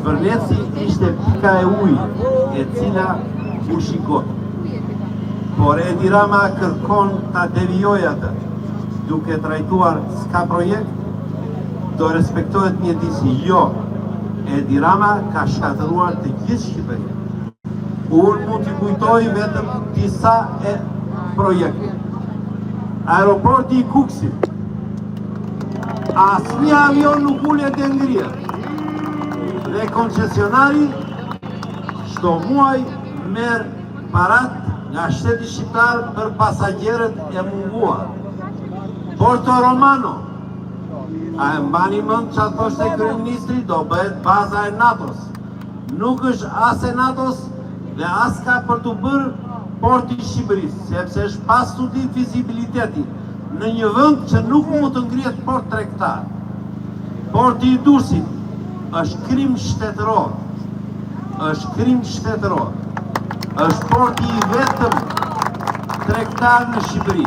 Zvërneci ishte pika e ujit, e cila mbushi gotën. Por Edi Rama kërkon ta devijojë atë, duke trajtuar s'ka projekt, do respektohet mjedisi. Jo, Edi Rama ka shkatërruar të gjithë Shqipërinë. Unë mund t'i kujtoj vetëm disa e projekte. Aeroporti i Kukësit, asnjë avion nuk ulet e ngrihet. Dhe koncesionari çdo muaj merr paratë nga shteti shqiptar për pasagjerët e munguar. Porto Romano, a e mbani mend ça thoshte kryeministri, do bëhet baza e NATO-s. Nuk është as e NATO-s dhe as ka për t'u bërë porti i Shqipërisë, sepse është pa studim fizibiliteti në një vend që nuk mund të ngrihet port tregtar. Porti i Durrësit është krim shtetëror. Është krim shtetëror. Është porti i vetëm tregtar në Shqipëri,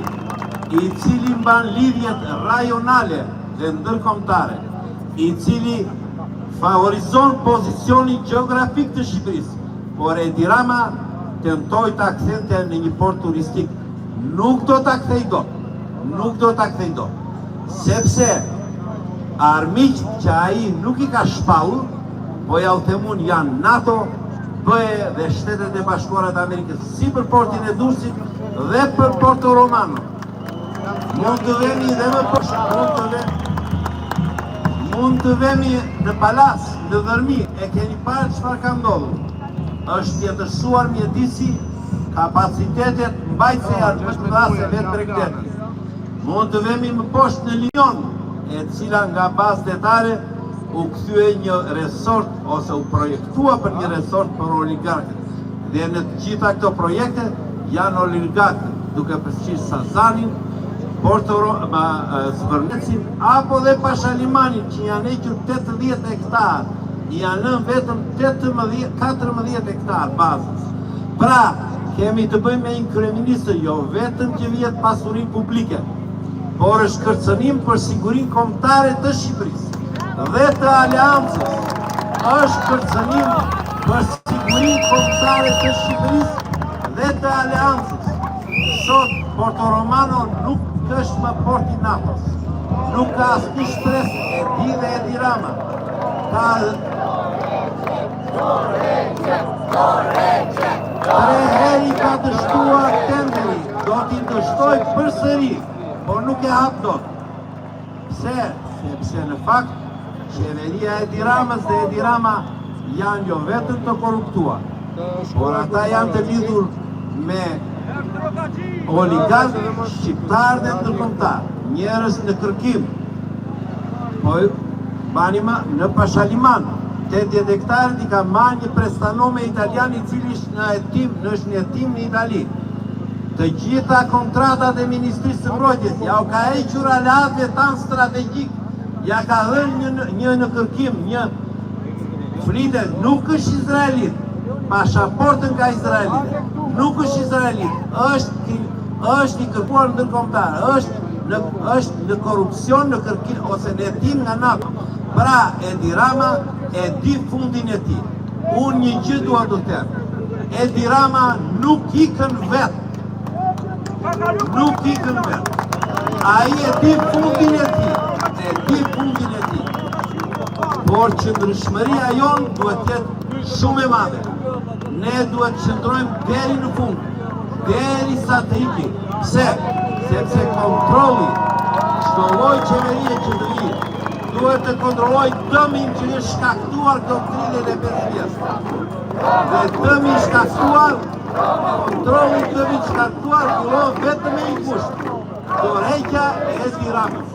i cili mban lidhjet rajonale dhe ndërkombëtare, i cili favorizon pozicionin gjeografik të Shqipërisë, por Edi Rama tentoi ta kthente në një port turistik. Nuk do ta kthejë dot. Nuk do ta kthejë dot. Sepse armiqtë që ai nuk i ka shpallur, po ja u them unë janë NATO, BE dhe Shtetet e Bashkuara të Amerikës, si për portin e Durrësit dhe për Porto Romano. Mund të vemi dhe më poshtë, mund të vemi Mund të vemi në Palasë, në Dhërmi, e keni parë çfarë ka ndodhur. Është tjetërsuar mjedisi, kapacitetet mbajtëse janë më të mëdha se vetë bregdeti. Mund të vemi më poshtë në Lion, e cila nga bazë detare u kthye një resort ose u projektua për një resort për oligarkët. Dhe në të gjitha këto projekte janë oligarkët, duke përfshirë Sazanin, Porto Zvërnecin apo dhe Pashalimanin që janë hequr 80 hektar, i janë lënë vetëm 18, 14 hektar bazës. Pra, kemi të bëjmë me një kryeministër jo vetëm që vjedh pasurinë publike, por është kërcënim për sigurinë kombëtare të Shqipërisë dhe të aleancës. Është kërcënim për sigurinë kombëtare të Shqipërisë dhe të aleancës. Sot Porto Romano nuk është më port i NATO-s. Nuk ka asnjë shpresë e di dhe Edi Rama. Ka Tre herë i ka dështuar tenderi, do t'i dështojë përsëri, por nuk e hap dot. Pse? Sepse në fakt qeveria e Edi Ramës dhe Edi Rama janë jo vetëm të korruptuar, por ata janë të lidhur me oligarkë shqiptarë dhe ndërkombëtarë, njerëz në kërkim. Po mbani më në Pashaliman, 80 hektarët i ka marrë një prestanome italian i cili është në hetim, në është në hetim në Itali. Të gjitha kontratat e Ministrisë së Mbrojtjes ja u ka hequr aleatëve tanë strategjik, ja ka dhënë një, një në kërkim, një flitet, nuk është izraelit, pashaportën ka izraelite, nuk është izraelit, është është i kërkuar ndërkombëtar, është në është në korrupsion, në kërkim ose në hetim nga NATO. Pra, Edi Rama e di fundin e tij. Unë një gjë dua të them. Edi Rama nuk ikën vetë. Nuk ikën vetë. Ai e di fundin e tij. E di fundin e tij. Por qëndrueshmëria jonë duhet të jetë shumë e madhe. Ne duhet të qëndrojmë deri në fund, derisa të iki. Pse? Sepse kontrolli, çdo lloj qeverie që të vijë, duhet të kontrollojë dëmin që është shkaktuar këto 35 vjet. Dhe dëmi i shkaktuar, kontrolli i dëmit shkaktuar fillon vetëm me një kusht. Dorëheqja e Edi Ramës.